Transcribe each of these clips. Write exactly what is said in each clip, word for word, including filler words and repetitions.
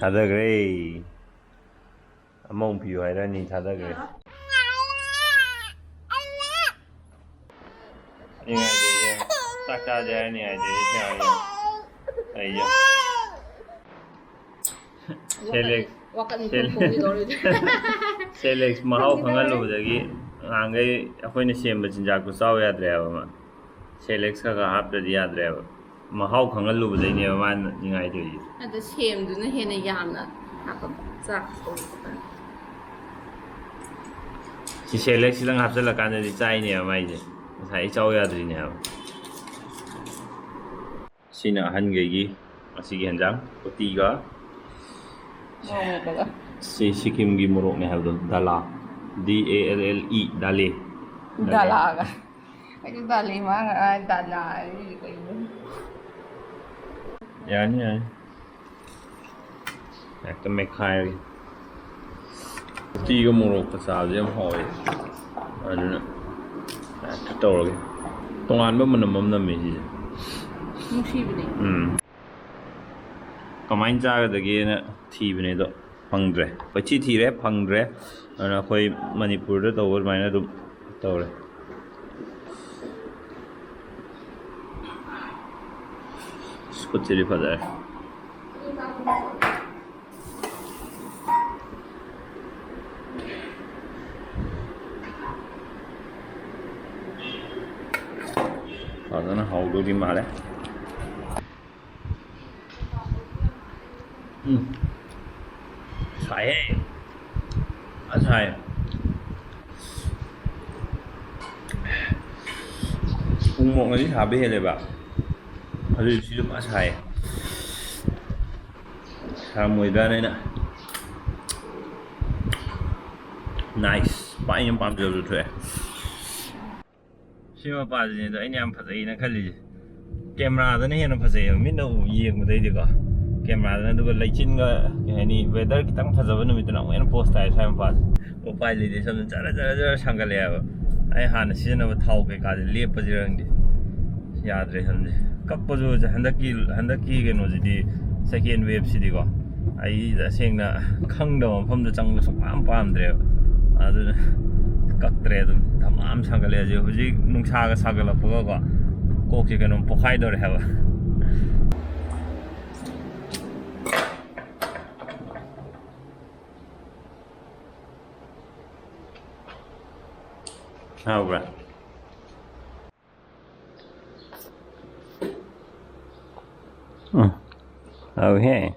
ꯊꯥꯗꯈ꯭ꯔꯦ꯫ ꯑꯃꯃꯨꯛ ꯄꯤꯌꯨ ꯍꯥꯏꯔꯅꯤ, ꯊꯥꯗꯈ꯭ꯔꯦ꯫ ꯅꯤꯡꯉꯥꯏꯗꯦ, ꯌꯦꯡꯉꯣ꯫ ꯆꯥꯛ ꯆꯥꯁꯦ ꯍꯥꯏꯔ ꯅꯤꯡꯉꯥꯏꯗꯦ, ꯌꯦꯡꯉꯣ, ꯌꯦꯡꯉꯣ꯫ ꯑꯩ ꯌꯦꯡꯉꯣ꯫ ꯁꯦꯂꯦꯛꯁ꯫ ꯋꯥꯀꯠ ꯃꯤꯐꯝ ꯁꯦꯂꯦꯛꯁ꯫ ꯐꯣꯡꯕꯤꯗꯧꯔꯤꯗꯣ꯫ ꯁꯦꯂꯦꯛꯁ ꯃꯍꯥꯎ ꯈꯪꯍꯜꯂꯨꯕꯗꯒꯤ ꯅꯍꯥꯟꯈꯩ ꯑꯩꯈꯣꯏꯅ ꯁꯦꯝꯕ ꯆꯤꯟꯖꯥꯛꯇꯣ ꯆꯥꯎ ꯌꯥꯗ꯭ꯔꯦ ꯍꯥꯏꯕ ꯑꯃ꯫ ꯁꯦꯂꯦꯛꯁ ꯈꯔ ꯈꯔ ꯍꯥꯞꯇ꯭ꯔꯗꯤ ꯌꯥꯗ꯭ꯔꯦꯕ꯫ ꯃꯍꯥꯎ ꯈꯪꯍꯜꯂꯨꯕꯗꯩꯅꯦꯕ ꯃꯥꯅ ꯅꯤꯡꯉꯥꯏ ꯇꯧꯔꯤꯁꯦ꯫ ꯑꯗ ꯁꯦꯝꯗꯨꯅ ꯍꯦꯟꯅ ꯌꯥꯝꯅ ꯍꯥꯞꯄ ꯆꯥꯛꯇꯣ꯫ ꯁꯤ ꯁꯦꯂꯦꯛꯁꯤꯗꯪ ꯍꯥꯞꯆꯤꯜꯂꯀꯥꯟꯗꯗꯤ ꯆꯥꯏꯅꯦꯕ ꯃꯥꯏꯁꯦ꯫ ꯉꯁꯥꯏ ꯑꯩ ꯆꯥꯎ ꯌꯥꯗ꯭ꯔꯤꯅꯦꯕ꯫ ꯁꯤꯅ ꯑꯍꯟꯈꯩꯒꯤ ꯉꯁꯤꯒꯤ ꯍꯦꯟꯖꯥꯡ ꯎꯇꯤꯒ꯫ ꯃꯣꯔꯣꯛ ꯃꯦꯠꯄꯒ꯫ ꯁꯤ ꯁꯤꯀꯤꯝꯒꯤ ꯃꯣꯔꯣꯛꯅꯦ ꯍꯥꯏꯕꯗꯣ, ꯗꯥꯂꯥ, ꯗꯤ ꯑꯦ ꯑꯦꯜ ꯑꯦꯜ ꯏ, ꯗꯥꯂꯦ꯫ ꯗꯥꯂꯥꯒ꯫ ꯑꯩꯗꯤ ꯗꯥꯂꯦ ꯃꯥ ꯉꯔꯥꯡ ꯗꯥꯂꯥ ꯍꯥꯏꯔꯤꯁꯦ ꯀꯩꯅꯣ? ꯌꯥꯅꯤ, ꯌꯥꯅꯤ꯫ ꯍꯦꯛꯇ ꯃꯦꯠꯈꯥꯏꯔꯒꯦ꯫ ꯎꯇꯤꯒ ꯃꯣꯔꯣꯛꯀ ꯆꯥꯕꯁꯦ ꯌꯥꯝ ꯍꯥꯎꯋꯦ꯫ ꯑꯗꯨꯅ ꯍꯦꯛꯇ ꯇꯧꯔꯒꯦ꯫ ꯇꯣꯉꯥꯟꯕ ꯃꯅꯝ ꯑꯃ ꯅꯝꯃꯦ ꯁꯤꯁꯦ꯫ ꯅꯨꯡꯁꯤꯕꯅꯦ꯫ ꯎꯝ꯫ ꯀꯃꯥꯏꯅ ꯆꯥꯒꯗꯒꯦꯅ ꯊꯤꯕꯅꯦ ꯑꯗꯣ꯫ ꯐꯪꯗ꯭ꯔꯦ꯫ ꯀꯣꯏꯊꯤ ꯊꯤꯔꯦ, ꯐꯪꯗ꯭ꯔꯦ꯫ ꯑꯗꯨꯅ ꯑꯩꯈꯣꯏ ꯃꯅꯤꯄꯨꯔꯗ ꯇꯧꯕ ꯑꯗꯨꯃꯥꯏꯅ ꯑꯗꯨꯝ ꯇꯧꯔꯦ꯫ ꯈꯨꯠꯁꯤꯗꯤ ꯐꯖꯔꯦ꯫ ꯐꯖꯅ ꯍꯧꯗꯧꯗꯤ ꯃꯥꯜꯂꯦ꯫ ꯎꯝ꯫ ꯁꯥꯏꯍꯦ꯫ ꯐꯖꯅ ꯁꯥꯏ꯫ ꯎ ꯃꯣꯔꯣꯛꯅꯗꯤ ꯁꯥꯕ ꯍꯦꯜꯂꯦꯕ꯫ ꯑꯗꯨ ꯁꯤꯁꯨ ꯐꯖꯅ ꯁꯥꯏ꯫ ꯁꯥꯔꯝꯃꯣꯏꯗ꯭ꯔꯥꯅ ꯑꯩꯅ꯫ ꯅꯥꯏꯁ꯫ ꯄꯥꯏ ꯌꯥꯝ ꯄꯥꯝꯖꯕꯁꯨ ꯊꯣꯛꯑꯦ꯫ ꯁꯤ ꯃꯄꯥꯁꯤꯅꯦ ꯑꯗꯣ ꯑꯩꯅ ꯌꯥꯝ ꯐꯖꯩꯅ ꯈꯜꯂꯤꯁꯦ꯫ ꯀꯦꯃꯦꯔꯥꯗꯅ ꯍꯦꯟꯅ ꯐꯖꯩꯌꯦꯕ, ꯃꯤꯠꯅ ꯎ-, ꯌꯦꯡꯕꯗꯩꯗꯤꯀꯣ꯫ ꯀꯦꯃꯦꯔꯥꯗꯅ, ꯑꯗꯨꯒ ꯂꯩꯆꯤꯟꯒ, ꯀꯩ ꯍꯥꯏꯅꯤ, ꯋꯦꯗꯔ ꯈꯤꯇꯪ ꯐꯖꯕ ꯅꯨꯃꯤꯠꯇꯅ ꯑꯃꯨꯛ ꯍꯦꯟꯅ ꯄꯣꯁ ꯇꯥꯏ ꯁ꯭ꯋꯥꯏ ꯃꯄꯥꯁꯦ꯫ ꯎꯄꯥꯏ ꯂꯩꯇꯦ, ꯁꯣꯝꯗ ꯖꯔ ꯖꯔ ꯖꯔ ꯁꯥꯡꯒꯠꯂꯛꯑꯦꯕ꯫ ꯑꯩ ꯍꯥꯟꯅ ꯁꯤꯖꯤꯟꯅꯕ ꯊꯥꯎ ꯀꯩꯀꯥꯁꯦ ꯂꯦꯞꯄꯁꯤꯔ ꯈꯪꯗꯦ꯫ ꯌꯥꯗ꯭ꯔꯦ ꯁꯣꯝꯁꯦ꯫ ꯀꯞꯄꯁꯨ ꯍꯟꯗꯛꯀꯤ, ꯍꯟꯗꯛꯀꯤ ꯀꯩꯅꯣꯁꯤꯗꯤ, ꯁꯦꯀꯦꯟ ꯋꯦꯞꯁꯤꯗꯤꯀꯣ, ꯑꯩ ꯇꯁꯦꯡꯅ ꯈꯪꯗꯕ ꯃꯐꯝꯗ ꯆꯪꯕ ꯁꯨꯡꯄꯥꯝ ꯄꯥꯝꯗ꯭ꯔꯦꯕ꯫ ꯑꯗꯨꯅ ꯀꯛꯇ꯭ꯔꯦ ꯑꯗꯨꯝ꯫ ꯙꯃꯥ ꯑꯃ ꯁꯥꯒꯠꯂꯦ ꯍꯧꯖꯤꯛ꯫ ꯍꯧꯖꯤꯛ ꯅꯨꯡꯁꯥꯒ ꯁꯥꯒꯠꯂꯛꯄꯒꯀꯣ ꯀꯣꯛꯁꯦ ꯀꯩꯅꯣꯝ ꯄꯣꯛꯈꯥꯏꯗꯧꯔꯦ ꯍꯥꯏꯕ꯫ ꯍꯥꯎꯕ꯭ꯔꯥ? ꯎꯝ, ꯍꯥꯎꯍꯦ꯫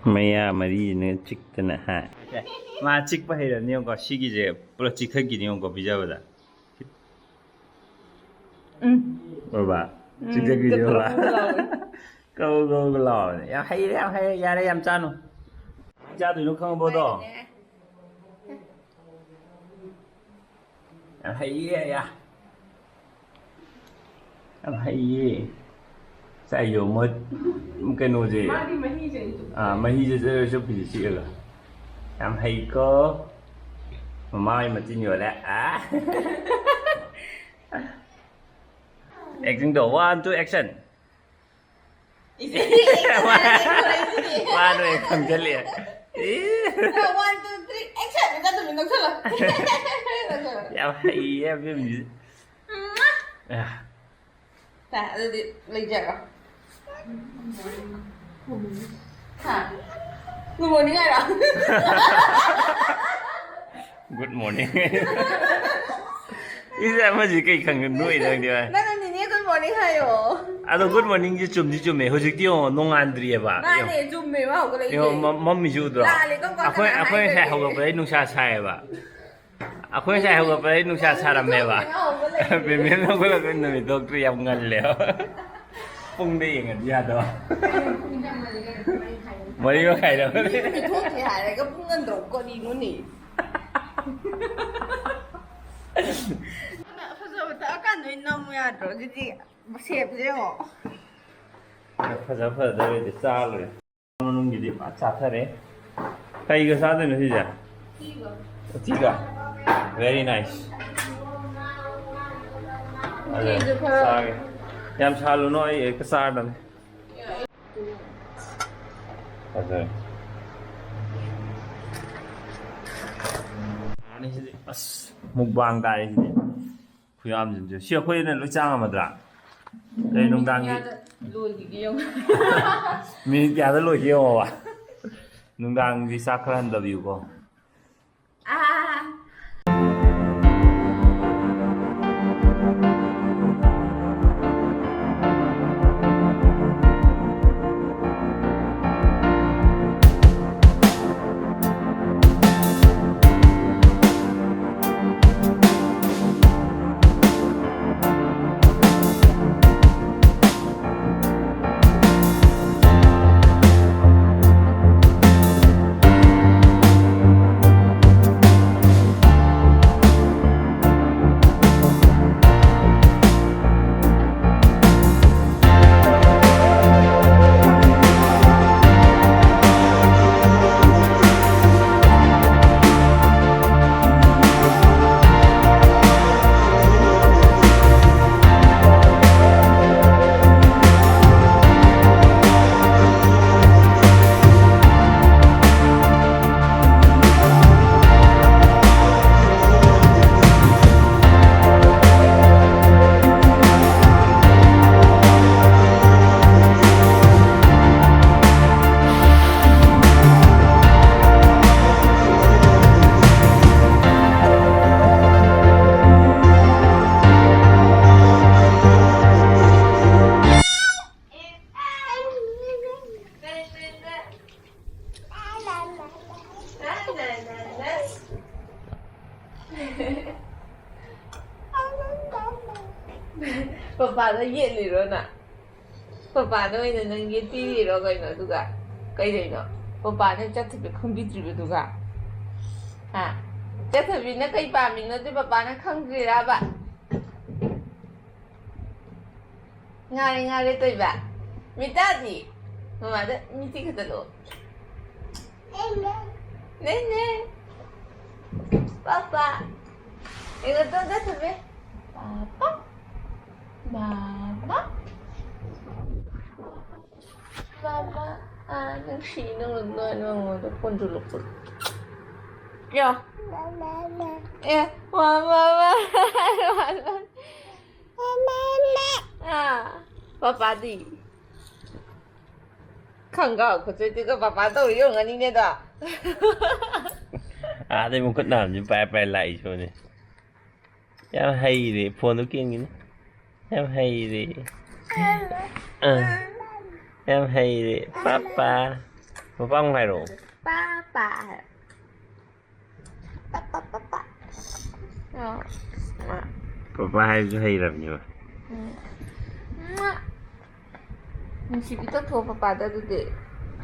ꯃꯌꯥ ꯃꯔꯤꯁꯤꯅ ꯆꯤꯛꯇꯅ, ꯍꯥ? ꯃꯥ ꯆꯤꯛꯄ ꯍꯩꯔꯕꯅꯤ ꯌꯦꯡꯉꯨꯀꯣ꯫ ꯁꯤꯒꯤꯁꯦ ꯄꯨꯂꯞ ꯆꯤꯛꯊꯠꯈꯤꯅꯤ ꯌꯦꯡꯉꯨꯀꯣ ꯄꯤꯖꯕꯗ꯫ ꯎꯝ꯫ ꯎꯔꯕ? ꯎꯝ, ꯆꯤꯛꯊꯠꯈꯤꯅꯤ ꯎꯔꯕ? ꯀꯧ ꯀꯧ ꯂꯥꯎꯕꯅꯦ꯫ ꯌꯥꯝ ꯍꯩꯔꯦ, ꯌꯥꯝ ꯍꯩꯔꯦ꯫ ꯌꯥꯔꯦ, ꯌꯥꯝ ꯆꯥꯅꯨ꯫ ꯀꯃꯥꯏ ꯆꯥꯗꯣꯏꯅꯣ ꯈꯪꯉꯕꯣꯗꯣ? ꯌꯥꯝ ꯍꯩꯌꯦ, ꯌꯥ꯫ ꯌꯥꯝ ꯍꯩꯌꯦ꯫ ꯉꯁꯥꯏ ꯌꯣꯃꯠ ꯀꯩꯅꯣꯁꯦ꯫ ꯃꯥꯒꯤ ꯃꯍꯤꯁꯦ ꯑꯩꯁꯨ꯫ ꯑꯥ, ꯃꯍꯤꯁꯦ ꯖꯔ ꯆꯨꯞꯄꯤꯁꯦ ꯆꯤꯛꯑꯒ꯫ ꯌꯥꯝ ꯍꯩꯀꯣ꯫ ꯃꯃꯥꯒꯤ ꯃꯆꯤꯟ ꯌꯣꯜꯂꯦ꯫ ꯑꯥ꯫ Acting ꯇꯧ꯫ One, two, action꯫ ꯏꯆꯦ, ꯃꯥꯅ ꯑꯣꯏꯅ ꯈꯪꯖꯜꯂꯛꯑꯦ꯫ E. One, two, three, action! ꯅꯆꯥ ꯇꯨꯃꯤꯟ ꯅꯣꯛꯁꯜꯂꯣ꯫ ꯌꯥꯝ ꯍꯩꯌꯦ ꯑꯕꯦꯝꯁꯤ꯫ ꯎꯝ꯫ ꯑ꯫ ꯁꯦ, ꯑꯗꯨꯗꯤ ꯂꯩꯖꯔꯣ꯫ ꯍꯥ? Good morning ꯍꯥꯏꯔꯣ? Good morning꯫ ꯏꯁ, ꯑꯃꯁꯤ ꯀꯩ ꯈꯪꯗꯦ, ꯅꯣꯛꯏ ꯅꯪꯗꯤ, ꯚꯥꯏ꯫ ꯅꯪꯅ ꯅꯦꯅꯦ good morning ꯍꯥꯏꯌꯣ꯫ ꯑꯗꯣ good morningꯁꯦ ꯆꯨꯝꯗꯤ ꯆꯨꯝꯃꯦ꯫ ꯍꯧꯖꯤꯛꯇꯤ ꯌꯦꯡꯉꯣ, ꯅꯣꯡꯉꯥꯟꯗ꯭ꯔꯤꯑꯕ꯫ ꯃꯥꯅꯦ, ꯌꯦꯡꯉꯣ꯫ ꯆꯨꯝꯃꯦ, ꯃꯥ ꯍꯧꯒꯠꯂꯛꯏꯁꯦ꯫ ꯌꯦꯡꯉꯣ, ꯃ-, ꯃꯝꯃꯤꯁꯤ ꯎꯗ꯭ꯔꯣ? ꯂꯥꯜꯂꯦ, ꯀꯔꯝ ꯀꯥꯟꯗ ꯑꯩꯈꯣꯏ, ꯀꯅꯥ ꯑꯩꯈꯣꯏ ꯉꯁꯥꯏ ꯍꯥꯏꯈ꯭ꯔꯒꯦ? ꯍꯧꯒꯠꯄꯗꯩ ꯅꯨꯡꯁꯥ ꯁꯥꯏꯌꯦꯕ꯫ ꯑꯩꯈꯣꯏ ꯉꯁꯥꯏ ꯍꯧꯒꯠꯄꯗꯩ ꯅꯨꯡꯁꯥ ꯁꯥꯔꯝꯃꯦꯕ꯫ ꯕꯦꯝꯕꯦꯝꯅ ꯍꯧꯒꯠꯂꯛꯄ ꯅꯨꯃꯤꯠ ꯊꯣꯛꯇ꯭ꯔꯤ, ꯌꯥꯝ ꯉꯜꯂꯦꯕ꯫ ꯄꯨꯡꯗ ꯌꯦꯡꯉꯗꯤ ꯌꯥꯗꯕ꯫ ꯃꯔꯤ ꯃꯈꯥꯏꯗ ꯍꯧꯒꯠꯂꯦ꯫ ꯃꯤ ꯊꯣꯛꯇ꯭ꯔꯤ ꯍꯥꯏꯔꯒ ꯄꯨꯡ ꯉꯟꯗ꯭ꯔꯣ? ꯀꯔꯤꯅꯣꯅꯦ? ꯐꯖꯕ ꯊꯛꯑꯀꯥꯟꯗ ꯑꯣꯏꯅ ꯅꯝꯃꯨ ꯌꯥꯗ꯭ꯔꯣ? ꯑꯗꯨꯗꯤ ꯁꯦꯞꯁꯦ ꯌꯦꯡꯉꯣ꯫ ꯐꯖ ꯐꯖꯗꯧꯔꯗꯤ ꯆꯥ ꯂꯣꯏꯔꯦ꯫ ꯃꯅꯨꯡꯒꯤꯗꯤ ꯐꯖ ꯆꯥꯊꯔꯦ꯫ ꯀꯩꯒ ꯆꯥꯗꯣꯏꯅꯣ ꯁꯤꯁꯦ? ꯎꯇꯤꯒ? Very nice. ꯑꯗ ꯎꯇꯤꯁꯨ ꯈꯔ ꯆꯥꯒꯦ꯫ ꯌꯥꯝ ꯁꯥꯍꯜꯂꯨꯅꯣ, ꯑꯩ ꯍꯦꯛꯇ ꯆꯥꯔꯗꯕꯅꯦ꯫ ꯐꯖꯔꯦ꯫ ꯌꯥꯔꯅꯤ ꯁꯤꯗꯤ꯫ ꯑꯁ, mukbang ꯇꯥꯔꯦ ꯁꯤꯗꯤ꯫ ꯈꯨꯌꯥꯝꯁꯤꯡꯁꯦ꯫ ꯁꯤ ꯑꯩꯈꯣꯏꯅ ꯂꯣꯏ ꯆꯥ ꯉꯝꯃꯗ꯭ꯔꯥ? ꯀꯩ ꯅꯨꯡꯗꯥꯡꯒꯤ ꯀꯌꯥꯗ ꯂꯣꯏꯈꯤꯒꯦ ꯌꯦꯡꯉꯣ꯫ ꯃꯤꯅꯤꯠ ꯀꯌꯥꯗ ꯂꯣꯏꯒꯦ ꯌꯦꯡꯉꯣꯕ꯫ ꯅꯨꯡꯗꯥꯡꯒꯤ ꯆꯥꯛ ꯈꯔ ꯍꯟꯊꯕꯤꯌꯨꯀꯣ꯫ ꯑꯥ꯫ ꯄꯄꯥꯗ ꯌꯦꯠꯂꯤꯔꯣ ꯅꯪ? ꯄꯄꯥꯗ ꯑꯣꯏꯅ ꯅꯪ ꯌꯦꯠꯄꯤꯔꯤꯔꯣ ꯀꯩꯅꯣ? ꯑꯗꯨꯒ ꯀꯩꯗꯧꯅꯣ? ꯄꯄꯥꯅ ꯆꯠꯊꯕꯤ ꯈꯪꯕꯤꯗ꯭ꯔꯤꯕꯗꯨꯒ? ꯍꯥ? ꯆꯠꯊꯕꯤꯅ ꯀꯩ ꯄꯥꯝꯃꯤꯅꯣꯗꯤ ꯄꯄꯥꯅ ꯈꯪꯗ꯭ꯔꯤꯔꯕ? ꯉꯥꯔꯦ ꯉꯥꯔꯦ ꯇꯣꯏꯕ꯫ ꯃꯤꯇꯥꯗꯤ? ꯃꯃꯥꯗ ꯃꯤꯇꯤ ꯈꯛꯇ ꯂꯣ꯫ ꯅꯦ꯫ ꯄꯥꯄꯥ꯫ ꯌꯦꯡꯉꯣ, ꯇꯣ, ꯇꯣ, ꯊꯝꯃꯦ꯫ ꯄꯥꯄꯥ꯫ ꯃꯥꯃꯥ꯫ ꯃꯥꯃꯥ꯫ ꯑꯥ, ꯅꯨꯡꯁꯤ, ꯅꯪ, ꯅꯪ, ꯅꯪꯉꯣꯟꯗ ꯐꯣꯟ ꯊꯣꯛꯂꯛꯄ꯫ ꯌꯥ꯫ ꯑꯦ, ꯃꯥꯃꯥ, ꯃꯥꯃꯥ꯫ ꯑꯥ, ꯄꯥꯄꯥꯗꯤ? ꯈꯪꯒꯥꯎ ꯈꯨꯠꯆꯣꯏꯗꯨꯒ ꯄꯥꯄꯥ ꯇꯧꯔꯤ ꯑꯣꯏꯔꯝꯒꯅꯤꯅꯦꯗꯣ꯫ ꯑꯥꯗꯩ ꯃꯈꯨꯠ ꯅꯥꯝꯁꯤ ꯄꯥꯏ ꯄꯥꯏ ꯂꯥꯛꯏꯁꯤꯕꯨꯅꯦ꯫ ꯌꯥꯝ ꯍꯩꯔꯦ, ꯐꯣꯟꯗꯣ ꯀꯦꯟꯒꯤꯅꯤ꯫ ꯌꯥꯝ ꯍꯩꯔꯦ꯫ ꯑꯥ꯫ ꯌꯥꯝ ꯍꯩꯔꯦ꯫ ꯄꯥꯄꯥ꯫ ꯄꯥꯄꯥ ꯑꯃꯨꯛ ꯍꯥꯏꯔꯛꯑꯣ꯫ ꯄꯥꯄꯥ꯫ ꯄꯥꯄꯥ, ꯄꯥꯄꯥ꯫ ꯑꯥ꯫ ꯄꯥꯄꯥ ꯍꯥꯏꯕꯁꯨ ꯍꯩꯔꯕꯅꯦꯕ꯫ ꯎꯝ꯫ ꯅꯨꯡꯁꯤꯕꯤ ꯇꯧꯊꯣꯛꯑꯣ ꯄꯥꯄꯥꯗ ꯑꯗꯨꯗꯤ꯫